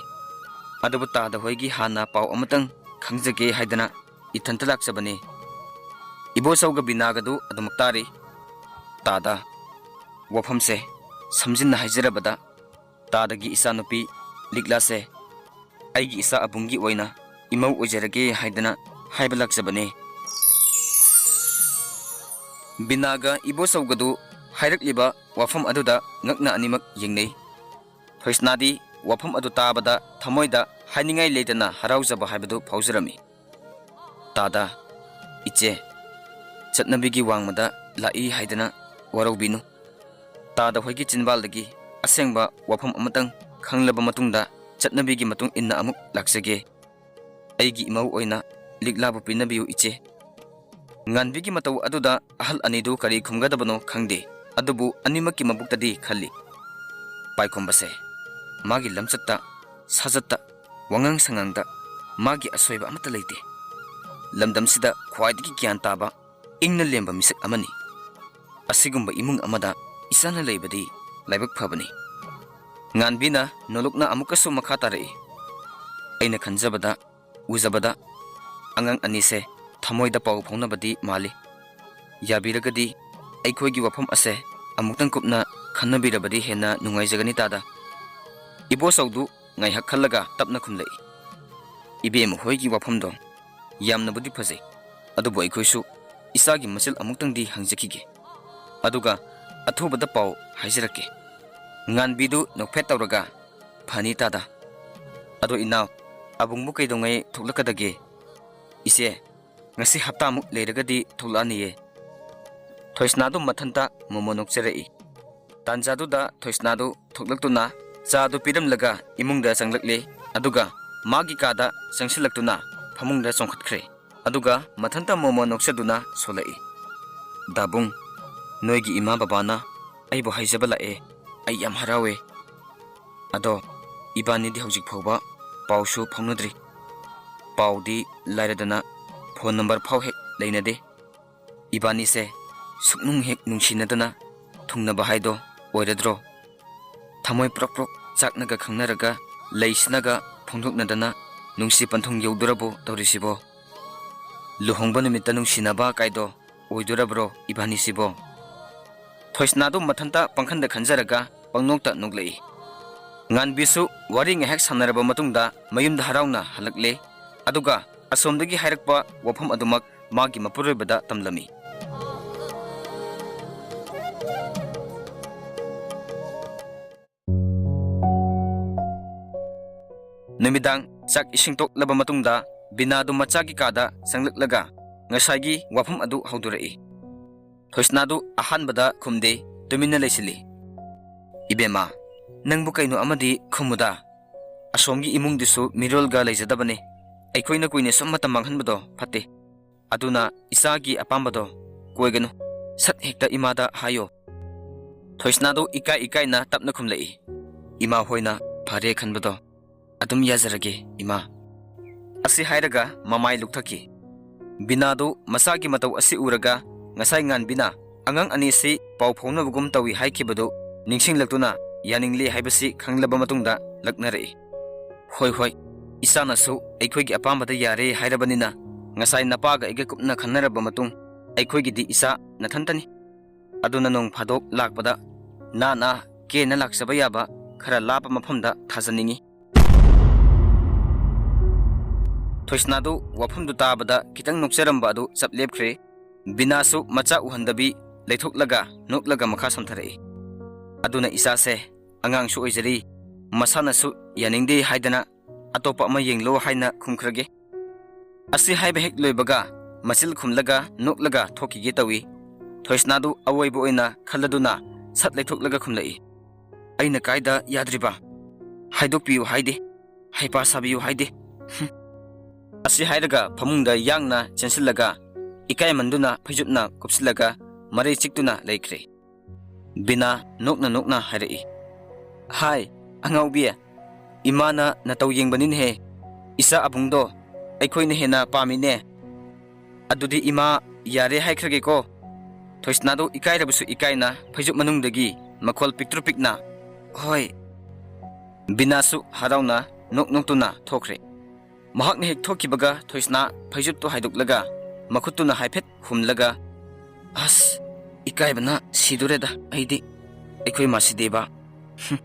ꯑꯗꯨꯕꯨ ꯇꯥꯗ ꯍꯣꯏꯒꯤ ꯍꯥꯟꯅ ꯄꯥꯎ ꯑꯃꯇꯪ ꯈꯪꯖꯒꯦ ꯍꯥꯏꯗꯅ ꯏꯊꯟꯇ ꯂꯥꯛꯆꯕꯅꯤ꯫" ꯏꯕꯣꯆꯧꯒ ꯕꯤꯅꯥꯒꯗꯨ ꯑꯗꯨꯃꯛ ꯇꯥꯔꯤ꯫ "ꯇꯥꯗ, ꯋꯥꯐꯝꯁꯦ ꯁꯝꯖꯤꯟꯅ ꯍꯥꯏꯖꯔꯕꯗ, ꯇꯥꯗꯒꯤ ꯏꯆꯥꯅꯨꯄꯤ ꯂꯤꯛꯂꯥꯁꯦ ꯑꯩꯒꯤ ꯏꯆꯥ ꯑꯕꯨꯡꯒꯤ ꯑꯣꯏꯅ ꯏꯃꯧ ꯑꯣꯏꯖꯔꯒꯦ ꯍꯥꯏꯗꯅ ꯍꯥꯏꯕ ꯂꯥꯛꯆꯕꯅꯦ꯫" ꯕꯤꯅꯥꯒ ꯏꯕꯣꯆꯧꯒꯗꯨ ꯍꯥꯏꯔꯛꯂꯤꯕ ꯋꯥꯐꯝ ꯑꯗꯨꯗ ꯉꯛꯅ ꯑꯅꯤꯃꯛ ꯌꯦꯡꯅꯩ꯫ ꯊꯣꯏꯁꯅꯥꯗꯤ ꯋꯥꯐꯝ ꯑꯗꯨ ꯇꯥꯕꯗ ꯊꯃꯣꯏꯗ ꯍꯥꯏꯅꯤꯡꯉꯥꯏ ꯂꯩꯇꯅ ꯍꯔꯥꯎꯖꯕ ꯍꯥꯏꯕꯗꯨ ꯐꯥꯎꯖꯔꯝꯃꯤ꯫ "ꯇꯥꯗ, ꯏꯆꯦ, ꯆꯠꯅꯕꯤꯒꯤ ꯋꯥꯡꯃꯗ ꯂꯥꯛꯏ ꯍꯥꯏꯗꯅ ꯋꯥꯔꯧꯕꯤꯅꯨ꯫ ꯇꯥꯗ ꯍꯣꯏꯒꯤ ꯆꯤꯟꯕꯥꯜꯗꯒꯤ ꯑꯁꯦꯡꯕ ꯋꯥꯐꯝ ꯑꯃꯇꯪ ꯈꯪꯂꯕ ꯃꯇꯨꯡꯗ ꯆꯠꯅꯕꯤꯒꯤ ꯃꯇꯨꯡ ꯏꯟꯅ ꯑꯃꯨꯛ ꯂꯥꯛꯆꯒꯦ꯫ ꯑꯩꯒꯤ ꯏꯃꯧ ꯑꯣꯏꯅ ꯂꯤꯛꯂꯥꯕꯨ ꯄꯤꯅꯕꯤꯌꯨ, ꯏꯆꯦ꯫" ꯉꯥꯟꯕꯤꯒꯤ ꯃꯇꯧ ꯑꯗꯨꯗ ꯑꯍꯜ ꯑꯅꯤꯗꯨ ꯀꯔꯤ ꯈꯨꯝꯒꯗꯕꯅꯣ ꯈꯪꯗꯦ, ꯑꯗꯨꯕꯨ ꯑꯅꯤꯃꯛꯀꯤ ꯃꯕꯨꯛꯇꯗꯤ ꯈꯜꯂꯤ꯫ ꯄꯥꯏꯈꯣꯝꯕꯁꯦ ꯃꯥꯒꯤ ꯂꯝꯆꯠꯇ, ꯁꯥꯖꯠꯇ, ꯋꯥꯉꯥꯡ ꯁꯉꯥꯡꯗ ꯃꯥꯒꯤ ꯑꯁꯣꯏꯕ ꯑꯃꯠꯇ ꯂꯩꯇꯦ꯫ ꯂꯝꯗꯝꯁꯤꯗ ꯈ꯭ꯋꯥꯏꯗꯒꯤ ꯒ꯭ꯌꯥꯟ ꯇꯥꯕ, ꯏꯪꯅ ꯂꯦꯝꯕ ꯃꯤꯁꯛ ꯑꯃꯅꯤ꯫ ꯑꯁꯤꯒꯨꯝꯕ ꯏꯃꯨꯡ ꯑꯃꯗ ꯏꯆꯥꯅ ꯂꯩꯕꯗꯤ ꯂꯥꯏꯕꯛ ꯐꯕꯅꯤ꯫ ꯉꯥꯟꯕꯤꯅ ꯅꯣꯂꯨꯛꯅ ꯑꯃꯨꯛꯀꯁꯨ ꯃꯈꯥ ꯇꯥꯔꯛꯏ꯫ "ꯑꯩꯅ ꯈꯟꯖꯕꯗ, ꯎꯖꯕꯗ ꯑꯉꯥꯡ ꯑꯅꯤꯁꯦ ꯊꯃꯣꯏꯗ ꯄꯥꯎ ꯐꯥꯎꯅꯕꯗꯤ ꯃꯥꯜꯂꯤ꯫ ꯌꯥꯕꯤꯔꯒꯗꯤ ꯑꯩꯈꯣꯏꯒꯤ ꯋꯥꯐꯝ ꯑꯁꯦ ꯑꯃꯨꯛꯇꯪ ꯀꯨꯞꯅ ꯈꯟꯅꯕꯤꯔꯕꯗꯤ ꯍꯦꯟꯅ ꯅꯨꯡꯉꯥꯏꯖꯒꯅꯤ ꯇꯥꯗ꯫" ꯏꯕꯣꯆꯧꯗꯨ ꯉꯥꯏꯍꯥꯛ ꯈꯜꯂꯒ ꯇꯞꯅ ꯈꯨꯝꯂꯛꯏ꯫ "ꯏꯕꯦꯝꯃ ꯍꯣꯏꯒꯤ ꯋꯥꯐꯝꯗꯣ ꯌꯥꯝꯅꯕꯨꯗꯤ ꯐꯖꯩ, ꯑꯗꯨꯕꯨ ꯑꯩꯈꯣꯏꯁꯨ ꯏꯆꯥꯒꯤ ꯃꯆꯤꯜ ꯑꯃꯨꯛꯇꯪꯗꯤ ꯍꯪꯖꯈꯤꯒꯦ꯫ ꯑꯗꯨꯒ ꯑꯊꯨꯕꯗ ꯄꯥꯎ ꯍꯥꯏꯖꯔꯛꯀꯦ꯫ ꯉꯥꯟꯕꯤꯗꯨ ꯅꯣꯛꯐꯦꯠ ꯇꯧꯔꯒ, "ꯐꯅꯤ ꯇꯥꯗ꯫ ꯑꯗꯣ ꯏꯅꯥꯎ, ꯑꯕꯨꯡꯕꯨ ꯀꯩꯗꯧꯉꯩ ꯊꯣꯛꯂꯛꯀꯗꯒꯦ?" "ꯏꯆꯦ, ꯉꯁꯤ ꯍꯞꯇꯥꯃꯨꯛ ꯂꯩꯔꯒꯗꯤ ꯊꯣꯛꯂꯛꯑꯅꯤꯌꯦ꯫" ꯊꯣꯏꯁꯅꯥꯗꯨ ꯃꯊꯟꯇ ꯃꯣꯃꯣ ꯅꯣꯛꯆꯔꯛꯏ꯫ ꯇꯥꯟꯖꯥꯗꯨꯗ ꯊꯣꯏꯁꯅꯥꯗꯨ ꯊꯣꯛꯂꯛꯇꯨꯅ ꯆꯥꯗꯨ ꯄꯤꯔꯝꯂꯒ ꯏꯃꯨꯡꯗ ꯆꯪꯂꯛꯂꯦ꯫ ꯑꯗꯨꯒ ꯃꯥꯒꯤ ꯀꯥꯗ ꯆꯪꯁꯤꯜꯂꯛꯇꯨꯅ ꯐꯃꯨꯡꯗ ꯆꯣꯡꯈꯠꯈ꯭ꯔꯦ꯫ ꯑꯗꯨꯒ ꯃꯊꯟꯇ ꯃꯣꯃꯣ ꯅꯣꯛꯆꯗꯨꯅ ꯁꯣꯜꯂꯛꯏ, "ꯗꯥꯕꯨꯡ, ꯅꯣꯏꯒꯤ ꯏꯃꯥ ꯕꯕꯥꯅ ꯑꯩꯕꯨ ꯍꯥꯏꯖꯕ ꯂꯥꯛꯑꯦ꯫ ꯑꯩ ꯌꯥꯝ ꯍꯔꯥꯎꯋꯦ꯫ ꯑꯗꯣ ꯏꯕꯥꯅꯤꯗꯤ ꯍꯧꯖꯤꯛ ꯐꯥꯎꯕ ꯄꯥꯎꯁꯨ ꯐꯥꯎꯅꯗ꯭ꯔꯤ꯫ ꯄꯥꯎꯗꯤ ꯂꯥꯏꯔꯗꯅ ꯐꯣꯟ ꯅꯝꯕꯔ ꯐꯥꯎ ꯍꯦꯛ ꯂꯩꯅꯗꯦ꯫ ꯏꯕꯥꯅꯤꯁꯦ ꯁꯨꯛꯅꯨꯡ ꯍꯦꯛ ꯅꯨꯡꯁꯤꯅꯗꯅ ꯊꯨꯡꯅꯕ ꯍꯥꯏꯗꯣ ꯑꯣꯏꯔꯗ꯭ꯔꯣ? ꯊꯃꯣꯏ ꯄ꯭ꯔꯣꯛ ꯄ꯭ꯔꯣꯛ ꯆꯥꯛꯅꯒ ꯈꯪꯅꯔꯒ, ꯂꯩꯁꯤꯅꯒ ꯐꯣꯡꯗꯣꯛꯅꯗꯅ ꯅꯨꯡꯁꯤ ꯄꯟꯊꯨꯡ ꯌꯧꯗꯣꯔꯕꯣ ꯇꯧꯔꯤꯁꯤꯕꯣ? ꯂꯨꯍꯣꯡꯕ ꯅꯨꯃꯤꯠꯇ ꯅꯨꯡꯁꯤꯅꯕ ꯀꯥꯏꯗꯣ ꯑꯣꯏꯗꯣꯔꯕ꯭ꯔꯣ ꯏꯕꯥꯅꯤꯁꯤꯕꯣ?" ꯊꯣꯏꯁꯅꯥꯗꯨ ꯃꯊꯟꯇ ꯄꯪꯈꯟꯗ ꯈꯟꯖꯔꯒ ꯄꯪꯅꯣꯛꯇ ꯅꯣꯛꯂꯛꯏ꯫ ꯉꯥꯟꯕꯤꯁꯨ ꯋꯥꯔꯤ ꯉꯥꯏꯍꯥꯛ ꯁꯥꯟꯅꯔꯕ ꯃꯇꯨꯡꯗ ꯃꯌꯨꯝꯗ ꯍꯔꯥꯎꯅ ꯍꯜꯂꯛꯂꯦ꯫ ꯑꯗꯨꯒ ꯑꯁꯣꯝꯗꯒꯤ ꯍꯥꯏꯔꯛꯄ ꯋꯥꯐꯝ ꯑꯗꯨꯃꯛ ꯃꯥꯒꯤ ꯃꯄꯨꯔꯣꯏꯕꯗ ꯇꯝꯂꯝꯃꯤ꯫ ꯅꯨꯃꯤꯗꯥꯡ ꯆꯥꯛ ꯏꯁꯤꯡ ꯇꯣꯛꯂꯕ ꯃꯇꯨꯡꯗ ꯕꯤꯅꯥꯗꯨ ꯃꯆꯥꯒꯤ ꯀꯥꯗ ꯆꯪꯂꯛꯂꯒ ꯉꯁꯥꯏꯒꯤ ꯋꯥꯐꯝ ꯑꯗꯨ ꯍꯧꯗꯣꯔꯛꯏ꯫ ꯊꯣꯏꯁꯅꯥꯗꯨ ꯑꯍꯥꯟꯕꯗ ꯈꯨꯝꯗꯦ, ꯇꯨꯃꯤꯟꯅ ꯂꯩꯁꯤꯜꯂꯤ꯫ "ꯏꯕꯦꯝꯃ, ꯅꯪꯕꯨ ꯀꯩꯅꯣ ꯑꯃꯗꯤ ꯈꯨꯝꯃꯨꯗ꯫ ꯑꯁꯣꯝꯒꯤ ꯏꯃꯨꯡꯗꯨꯁꯨ ꯃꯤꯔꯣꯜꯒ ꯂꯩꯖꯗꯕꯅꯦ꯫ ꯑꯩꯈꯣꯏꯅ ꯀꯨꯏꯅ ꯁꯨꯝ ꯃꯇꯝ ꯃꯥꯡꯍꯟꯕꯗꯣ ꯐꯠꯇꯦ꯫ ꯑꯗꯨꯅ ꯏꯆꯥꯒꯤ ꯑꯄꯥꯝꯕꯗꯣ ꯀꯣꯏꯒꯅꯨ꯫ ꯁꯠ ꯍꯦꯛꯇ ꯏꯃꯥꯗ ꯍꯥꯏꯌꯣ꯫" ꯊꯣꯏꯁꯅꯥꯗꯨ ꯏꯀꯥꯏ ꯏꯀꯥꯏꯅ ꯇꯞꯅ ꯈꯨꯝꯂꯛꯏ꯫ "ꯏꯃꯥ ꯍꯣꯏꯅ ꯐꯔꯦ ꯈꯟꯕꯗꯣ ꯑꯗꯨꯝ ꯌꯥꯖꯔꯒꯦ, ꯏꯃꯥ꯫" ꯑꯁꯤ ꯍꯥꯏꯔꯒ ꯃꯃꯥꯏ ꯂꯨꯛꯊꯈꯤ꯫ ꯕꯤꯅꯥꯗꯨ ꯃꯆꯥꯒꯤ ꯃꯇꯧ ꯑꯁꯤ ꯎꯔꯒ ꯉꯁꯥꯏ ꯉꯥꯟꯕꯤꯅ ꯑꯉꯥꯡ ꯑꯅꯤꯁꯤ ꯄꯥꯎ ꯐꯥꯎꯅꯕꯒꯨꯝ ꯇꯧꯏ ꯍꯥꯏꯈꯤꯕꯗꯨ ꯅꯤꯡꯁꯤꯡꯂꯛꯇꯨꯅ ꯌꯥꯅꯤꯡꯂꯦ ꯍꯥꯏꯕꯁꯤ ꯈꯪꯂꯕ ꯃꯇꯨꯡꯗ ꯂꯛꯅꯔꯛꯏ꯫ "ꯍꯣꯏ, ꯍꯣꯏ, ꯏꯆꯥꯅꯁꯨ ꯑꯩꯈꯣꯏꯒꯤ ꯑꯄꯥꯝꯕꯗ ꯌꯥꯔꯦ ꯍꯥꯏꯔꯕꯅꯤꯅ ꯉꯁꯥꯏ ꯅꯄꯥꯒ ꯑꯩꯒ ꯀꯨꯞꯅ ꯈꯟꯅꯔꯕ ꯃꯇꯨꯡ ꯑꯩꯈꯣꯏꯒꯤꯗꯤ ꯏꯆꯥ ꯅꯊꯟꯇꯅꯤ꯫ ꯑꯗꯨꯅ ꯅꯣꯡ ꯐꯥꯗꯣꯛ ꯂꯥꯛꯄꯗ ꯅꯥꯅ ꯀꯦꯅ ꯂꯥꯛꯆꯕ ꯌꯥꯕ ꯈꯔ ꯂꯥꯞꯄ ꯃꯐꯝꯗ ꯊꯥꯖꯅꯤꯡꯏ꯫" ꯊꯣꯏꯁꯅꯥꯗꯨ ꯋꯥꯐꯝꯗꯨ ꯇꯥꯕꯗ ꯈꯤꯇꯪ ꯅꯣꯛꯆꯔꯝꯕ ꯑꯗꯨ ꯆꯞ ꯂꯦꯞꯈ꯭ꯔꯦ꯫ ꯕꯤꯅꯥꯁꯨ ꯃꯆꯥ ꯎꯍꯟꯗꯕꯤ ꯂꯩꯊꯣꯛꯂꯒ ꯅꯣꯛꯂꯒ ꯃꯈꯥ ꯁꯣꯟꯊꯔꯛꯏ꯫ "ꯑꯗꯨꯅ ꯏꯆꯥꯁꯦ ꯑꯉꯥꯡꯁꯨ ꯑꯣꯏꯖꯔꯤ, ꯃꯁꯥꯅꯁꯨ ꯌꯥꯅꯤꯡꯗꯦ ꯍꯥꯏꯗꯅ ꯑꯇꯣꯞꯄ ꯑꯃ ꯌꯦꯡꯂꯣ ꯍꯥꯏꯅ ꯈꯨꯝꯈ꯭ꯔꯒꯦ꯫ ꯑꯁꯤ ꯍꯥꯏꯕ ꯍꯦꯛ ꯂꯣꯏꯕꯒ ꯃꯆꯤꯜ ꯈꯨꯝꯂꯒ ꯅꯣꯛꯂꯒ ꯊꯣꯛꯈꯤꯒꯦ ꯇꯧꯏ꯫ ꯊꯣꯏꯁꯅꯥꯗꯨ ꯑꯋꯣꯏꯕ ꯑꯣꯏꯅ ꯈꯜꯂꯗꯨꯅ ꯁꯠ ꯂꯩꯊꯣꯛꯂꯒ ꯈꯨꯝꯂꯛꯏ, "ꯑꯩꯅ ꯀꯥꯏꯗ ꯌꯥꯗ꯭ꯔꯤꯕ? ꯍꯥꯏꯗꯣꯛꯄꯤꯌꯨ ꯍꯥꯏꯗꯦ, ꯍꯩꯄꯥ ꯁꯥꯕꯤꯌꯨ ꯍꯥꯏꯗꯦ꯫ ꯍꯨꯝ!" ꯑꯁꯤ ꯍꯥꯏꯔꯒ ꯐꯃꯨꯡꯗ ꯌꯥꯡꯅ ꯆꯦꯟꯁꯤꯜꯂꯒ ꯏꯀꯥꯏꯃꯟꯗꯨꯅ ꯐꯩꯖꯨꯞꯅ ꯀꯨꯞꯁꯤꯜꯂꯒ ꯃꯔꯩ ꯆꯤꯛꯇꯨꯅ ꯂꯩꯈ꯭ꯔꯦ꯫ ꯕꯤꯅꯥ ꯅꯣꯛꯅ ꯅꯣꯛꯅ ꯍꯥꯏꯔꯛꯏ, "ꯍꯥꯏ, ꯑꯉꯥꯎꯕꯤ, ꯏꯃꯥꯅ ꯅꯇꯧ ꯌꯦꯡꯕꯅꯤꯅꯦꯍꯦ꯫ ꯏꯆꯥ ꯑꯕꯨꯡꯗꯣ ꯑꯩꯈꯣꯏꯅ ꯍꯦꯟꯅ ꯄꯥꯝꯃꯤꯅꯦ꯫ ꯑꯗꯨꯗꯤ ꯏꯃꯥ, ꯌꯥꯔꯦ ꯍꯥꯏꯈ꯭ꯔꯒꯦꯀꯣ?" ꯊꯣꯏꯁꯅꯥꯗꯨ ꯏꯀꯥꯏꯔꯕꯁꯨ ꯏꯀꯥꯏꯅ ꯐꯩꯖꯨꯞ ꯃꯅꯨꯡꯗꯒꯤ ꯃꯈꯣꯜ ꯄꯤꯛꯇ꯭ꯔꯨ ꯄꯤꯛꯅ, "ꯍꯣꯏ!" ꯕꯤꯅꯥꯁꯨ ꯍꯔꯥꯎꯅ ꯅꯣꯛ ꯅꯣꯛꯇꯨꯅ ꯊꯣꯛꯈ꯭ꯔꯦ꯫ ꯃꯍꯥꯛꯅ ꯍꯦꯛ ꯊꯣꯛꯈꯤꯕꯒ ꯊꯣꯏꯁꯅꯥ ꯐꯩꯖꯨꯞꯇꯨ ꯍꯥꯏꯗꯣꯛꯂꯒ ꯃꯈꯨꯠꯇꯨꯅ ꯍꯥꯏꯐꯦꯠ ꯍꯨꯝꯂꯒ, "ꯑꯁ, ꯏꯀꯥꯏꯕꯅ ꯁꯤꯗꯣꯔꯦꯗ ꯑꯩꯗꯤ, ꯑꯩꯈꯣꯏ ꯃꯥꯁꯤꯗꯤꯕ꯫ ꯍꯨꯝ!"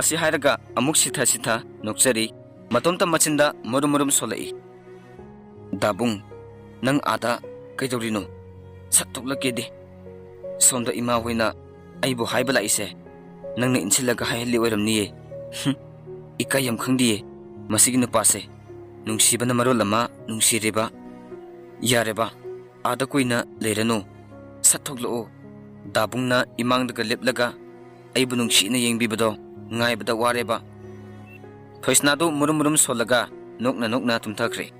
ꯑꯁꯤ ꯍꯥꯏꯔꯒ ꯑꯃꯨꯛ ꯁꯤꯊ ꯁꯤꯊ ꯅꯣꯛꯆꯔꯤ꯫ ꯃꯇꯣꯝꯇ ꯃꯆꯤꯟꯗ ꯃꯔꯨꯝ ꯃꯔꯨꯝ ꯁꯣꯜꯂꯛꯏ꯫ "ꯗꯥꯕꯨꯡ, ꯅꯪ ꯑꯥꯗ ꯀꯩꯗꯧꯔꯤꯅꯣ? ꯁꯠ ꯊꯣꯛꯂꯛꯀꯦꯗꯤ꯫ ꯁꯣꯝꯗ ꯏꯃꯥ ꯍꯣꯏꯅ ꯑꯩꯕꯨ ꯍꯥꯏꯕ ꯂꯥꯛꯏꯁꯦ ꯅꯪꯅ ꯏꯟꯁꯤꯜꯂꯒ ꯍꯥꯏꯍꯜꯂꯤ ꯑꯣꯏꯔꯝꯅꯤꯌꯦ꯫ ꯍꯨꯝ, ꯏꯀꯥꯏ ꯌꯥꯝ ꯈꯪꯗꯤꯌꯦ ꯃꯁꯤꯒꯤ ꯅꯨꯄꯥꯁꯦ꯫ ꯅꯨꯡꯁꯤꯕꯅ ꯃꯔꯣꯜ ꯑꯃ ꯅꯨꯡꯁꯤꯔꯤꯕ꯫ ꯌꯥꯔꯦꯕ, ꯑꯥꯗ ꯀꯨꯏꯅ ꯂꯩꯔꯅꯨ꯫ ꯁꯠ ꯊꯣꯛꯂꯛꯑꯣ꯫ ꯗꯥꯕꯨꯡꯅ ꯏꯃꯥꯡꯗꯒ ꯂꯦꯞꯂꯒ ꯑꯩꯕꯨ ꯅꯨꯡꯁꯤꯅ ꯌꯦꯡꯕꯤꯕꯗꯣ ꯉꯥꯏꯕꯗ ꯋꯥꯔꯦꯕ꯫" ꯊꯣꯏꯁꯅꯥꯗꯨ ꯃꯨꯔꯨꯝ ꯃꯨꯔꯨꯝ ꯁꯣꯜꯂꯒ ꯅꯣꯛꯅ ꯅꯣꯛꯅ ꯇꯨꯝꯊꯈ꯭ꯔꯦ꯫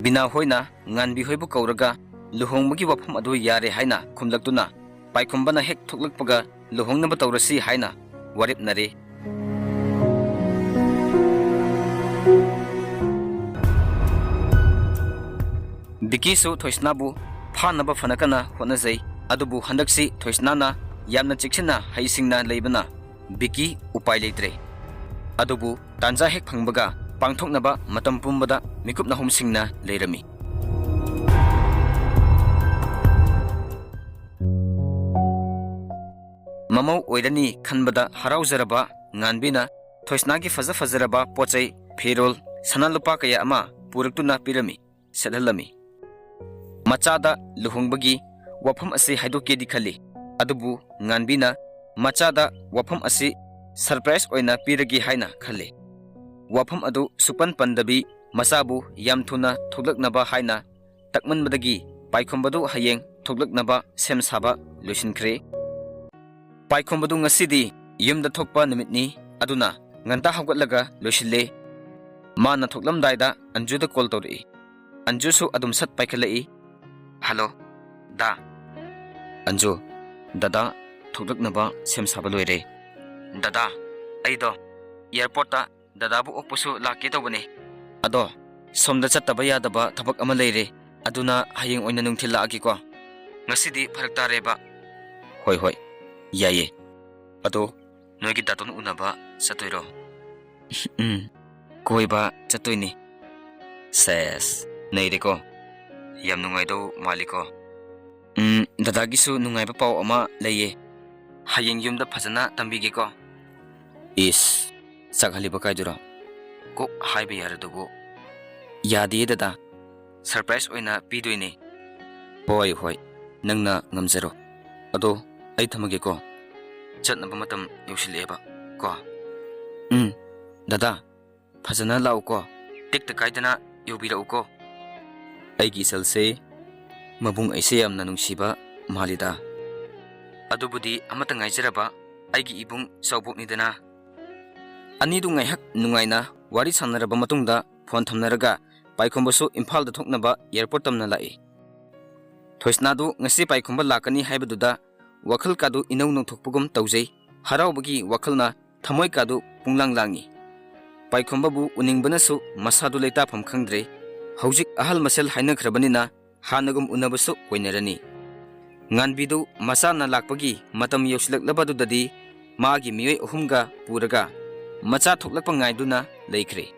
ꯕꯤꯅꯥ ꯍꯣꯏꯅ ꯉꯥꯟꯕꯤ ꯍꯣꯏꯕꯨ ꯀꯧꯔꯒ ꯂꯨꯍꯣꯡꯕꯒꯤ ꯋꯥꯐꯝ ꯑꯗꯨ ꯌꯥꯔꯦ ꯍꯥꯏꯅ ꯈꯨꯝꯂꯛꯇꯨꯅ ꯄꯥꯏꯈꯨꯝꯕꯅ ꯍꯦꯛ ꯊꯣꯛꯂꯛꯄꯒ ꯂꯨꯍꯣꯡꯅꯕ ꯇꯧꯔꯁꯤ ꯍꯥꯏꯅ ꯋꯥꯔꯦꯞꯅꯔꯦ꯫ ꯕꯤꯀꯤꯁꯨ ꯊꯣꯏꯁꯅꯥꯕꯨ ꯐꯥꯅꯕ ꯐꯅ ꯀꯟꯅ ꯍꯣꯠꯅꯖꯩ꯫ ꯑꯗꯨꯕꯨ ꯍꯟꯗꯛꯁꯤ ꯊꯣꯏꯁꯅꯥꯅ ꯌꯥꯝꯅ ꯆꯦꯛꯁꯤꯟꯅ ꯍꯩꯁꯤꯡꯅ ꯂꯩꯕꯅ ꯕꯤꯀꯤ ꯎꯄꯥꯏ ꯂꯩꯇ꯭ꯔꯦ꯫ ꯑꯗꯨꯕꯨ ꯇꯥꯟꯖꯥ ꯍꯦꯛ ꯐꯪꯕꯒ ꯄꯥꯡꯊꯣꯛꯅꯕ ꯃꯇꯝ ꯄꯨꯝꯕꯗ ꯃꯤꯀꯨꯞ ꯅꯥꯍꯨꯝꯁꯤꯡꯅ ꯂꯩꯔꯝꯃꯤ꯫ ꯃꯃꯧ ꯑꯣꯏꯔꯅꯤ ꯈꯟꯕꯗ ꯍꯔꯥꯎꯖꯔꯕ ꯉꯥꯟꯕꯤꯅ ꯊꯣꯏꯁꯅꯥꯒꯤ ꯐꯖ ꯐꯖꯔꯕ ꯄꯣꯠ ꯆꯩ, ꯐꯤꯔꯣꯜ, ꯁꯅꯥ ꯂꯨꯄꯥ ꯀꯌꯥ ꯑꯃ ꯄꯨꯔꯛꯇꯨꯅ ꯄꯤꯔꯝꯃꯤ, ꯁꯦꯠꯍꯜꯂꯝꯃꯤ꯫ ꯃꯆꯥꯗ ꯂꯨꯍꯣꯡꯕꯒꯤ ꯋꯥꯐꯝ ꯑꯁꯤ ꯍꯥꯏꯗꯣꯛꯀꯦꯗꯤ ꯈꯜꯂꯤ, ꯑꯗꯨꯕꯨ ꯉꯥꯟꯕꯤꯅ ꯃꯆꯥꯗ ꯋꯥꯐꯝ ꯑꯁꯤ surprise ꯑꯣꯏꯅ ꯄꯤꯔꯒꯦ ꯍꯥꯏꯅ ꯈꯜꯂꯤ꯫ ꯋꯥꯐꯝ ꯑꯗꯨ ꯁꯨꯄꯟ ꯄꯟꯗꯕꯤ ꯃꯆꯥꯕꯨ ꯌꯥꯝ ꯊꯨꯅ ꯊꯣꯛꯂꯛꯅꯕ ꯍꯥꯏꯅ ꯇꯛꯃꯟꯕꯗꯒꯤ ꯄꯥꯏꯈꯣꯝꯕꯗꯨ ꯍꯌꯦꯡ ꯊꯣꯛꯂꯛꯅꯕ ꯁꯦꯝ ꯁꯥꯕ ꯂꯣꯏꯁꯤꯟꯈ꯭ꯔꯦ꯫ ꯄꯥꯏꯈꯣꯝꯕꯗꯨ ꯉꯁꯤꯗꯤ ꯌꯨꯝꯗ ꯊꯣꯛꯄ ꯅꯨꯃꯤꯠꯅꯤ, ꯑꯗꯨꯅ ꯉꯟꯇꯥ ꯍꯧꯒꯠꯂꯒ ꯂꯣꯏꯁꯤꯜꯂꯦ꯫ ꯃꯥꯅ ꯊꯣꯛꯂꯝꯗꯥꯏꯗ ꯑꯟꯖꯨꯗ call ꯇꯧꯔꯛꯏ꯫ ꯑꯟꯖꯨꯁꯨ ꯑꯗꯨꯝ ꯁꯠ ꯄꯥꯏꯈꯠꯂꯛꯏ꯫ "ꯍꯜꯂꯣ, ꯗꯥ꯫" "ꯑꯟꯖꯨ, ꯗꯗꯥ ꯊꯣꯛꯂꯛꯅꯕ ꯁꯦꯝ ꯁꯥꯕ ꯂꯣꯏꯔꯦ꯫ ꯗꯗꯥ, ꯑꯩꯗꯣ airportꯇ ꯗꯗꯥꯕꯨ ꯑꯣꯛꯄꯁꯨ ꯂꯥꯛꯀꯦ ꯇꯧꯕꯅꯦ꯫ ꯑꯗꯣ ꯁꯣꯝꯗ ꯆꯠꯇꯕ ꯌꯥꯗꯕ ꯊꯕꯛ ꯑꯃ ꯂꯩꯔꯦ, ꯑꯗꯨꯅ ꯍꯌꯦꯡ ꯑꯣꯏꯅ ꯅꯨꯡꯊꯤꯜ ꯂꯥꯛꯑꯒꯦꯀꯣ꯫ ꯉꯁꯤꯗꯤ ꯐꯔꯛ ꯇꯥꯔꯦꯕ꯫" "ꯍꯣꯏ, ꯍꯣꯏ, ꯌꯥꯏꯌꯦ꯫ ꯑꯗꯣ ꯅꯣꯏꯒꯤ ꯗꯥꯇꯣꯟ ꯎꯅꯕ ꯆꯠꯇꯣꯏꯔꯣ?" "ꯎꯝ, ꯀꯣꯏꯕ ꯆꯠꯇꯣꯏꯅꯦ꯫" "ꯁꯦꯁ, ꯅꯩꯔꯦꯀꯣ꯫ ꯌꯥꯝ ꯅꯨꯡꯉꯥꯏꯗꯧ ꯃꯥꯜꯂꯤꯀꯣ꯫" "ꯎꯝ, ꯗꯗꯥꯒꯤꯁꯨ ꯅꯨꯡꯉꯥꯏꯕ ꯄꯥꯎ ꯑꯃ ꯂꯩꯌꯦ꯫ ꯍꯌꯦꯡ ꯌꯨꯝꯗ ꯐꯖꯅ ꯇꯝꯕꯤꯒꯦꯀꯣ꯫" "ꯏꯁ, ꯆꯥꯛꯍꯜꯂꯤꯕ ꯀꯥꯏꯗꯨꯔꯣ? ꯀꯣꯛ ꯍꯥꯏꯕ ꯌꯥꯔꯗꯨꯕꯨ꯫" "ꯌꯥꯗꯤꯌꯦ ꯗꯗꯥ, surprise ꯑꯣꯏꯅ ꯄꯤꯗꯣꯏꯅꯦ꯫" "ꯍꯣꯏ, ꯍꯣꯏ, ꯅꯪꯅ ꯉꯝꯖꯔꯣ꯫ ꯑꯗꯣ ꯑꯩ ꯊꯝꯃꯒꯦꯀꯣ, ꯆꯠꯅꯕ ꯃꯇꯝ ꯌꯧꯁꯤꯜꯂꯛꯑꯦꯕ ꯀꯣ꯫" "ꯎꯝ, ꯗꯗꯥ, ꯐꯖꯅ ꯂꯥꯛꯎꯀꯣ, ꯇꯦꯛꯇ ꯀꯥꯏꯗꯅ ꯌꯧꯕꯤꯔꯛꯎꯀꯣ꯫" "ꯑꯩꯒꯤ ꯏꯆꯜꯁꯦ, ꯃꯕꯨꯡ ꯑꯩꯁꯦ ꯌꯥꯝꯅ ꯅꯨꯡꯁꯤꯕ ꯃꯥꯜꯂꯤꯗ꯫" "ꯑꯗꯨꯕꯨꯗꯤ ꯑꯃꯠꯇ ꯉꯥꯏꯖꯔꯕ ꯑꯩꯒꯤ ꯏꯕꯨꯡ ꯆꯥꯎꯕꯣꯛꯅꯤꯗꯅ꯫" ꯑꯅꯤꯗꯨ ꯉꯥꯏꯍꯥꯛ ꯅꯨꯡꯉꯥꯏꯅ ꯋꯥꯔꯤ ꯁꯥꯟꯅꯔꯕ ꯃꯇꯨꯡꯗ phone ꯊꯝꯅꯔꯒ ꯄꯥꯏꯈꯣꯝꯕꯁꯨ ꯏꯝꯐꯥꯜꯗ ꯊꯣꯛꯅꯕ airport ꯇꯝꯅ ꯂꯥꯛꯏ꯫ ꯊꯣꯏꯁꯅꯥꯗꯨ ꯉꯁꯤ ꯄꯥꯏꯈꯣꯝꯕ ꯂꯥꯛꯀꯅꯤ ꯍꯥꯏꯕꯗꯨꯗ ꯋꯥꯈꯜ ꯀꯥꯗꯨ ꯏꯅꯧ ꯅꯧꯊꯣꯛꯄꯒꯨꯝ ꯇꯧꯖꯩ꯫ ꯍꯔꯥꯎꯕꯒꯤ ꯋꯥꯈꯜꯅ ꯊꯃꯣꯏ ꯀꯥꯗꯨ ꯄꯨꯡꯂꯥꯡ ꯂꯥꯡꯏ꯫ ꯄꯥꯏꯈꯣꯝꯕꯕꯨ ꯎꯅꯤꯡꯕꯅꯁꯨ ꯃꯁꯥꯗꯨ ꯂꯩꯇꯥꯐꯝ ꯈꯪꯗ꯭ꯔꯦ꯫ ꯍꯧꯖꯤꯛ ꯑꯍꯜ ꯃꯁꯦꯜ ꯍꯥꯏꯅꯈ꯭ꯔꯕꯅꯤꯅ ꯍꯥꯟꯅꯒꯨꯝ ꯎꯅꯕꯁꯨ ꯑꯣꯏꯅꯔꯅꯤ꯫ ꯉꯥꯟꯕꯤꯗꯨ ꯃꯆꯥꯅ ꯂꯥꯛꯄꯒꯤ ꯃꯇꯝ ꯌꯧꯁꯤꯜꯂꯛꯂꯕꯗꯨꯗꯗꯤ ꯃꯥꯒꯤ ꯃꯤꯑꯣꯏ ꯑꯍꯨꯝꯒ ꯄꯨꯔꯒ ꯃꯆꯥ ꯊꯣꯛꯂꯛꯄ ꯉꯥꯏꯗꯨꯅ ꯂꯩꯈ꯭ꯔꯦ꯫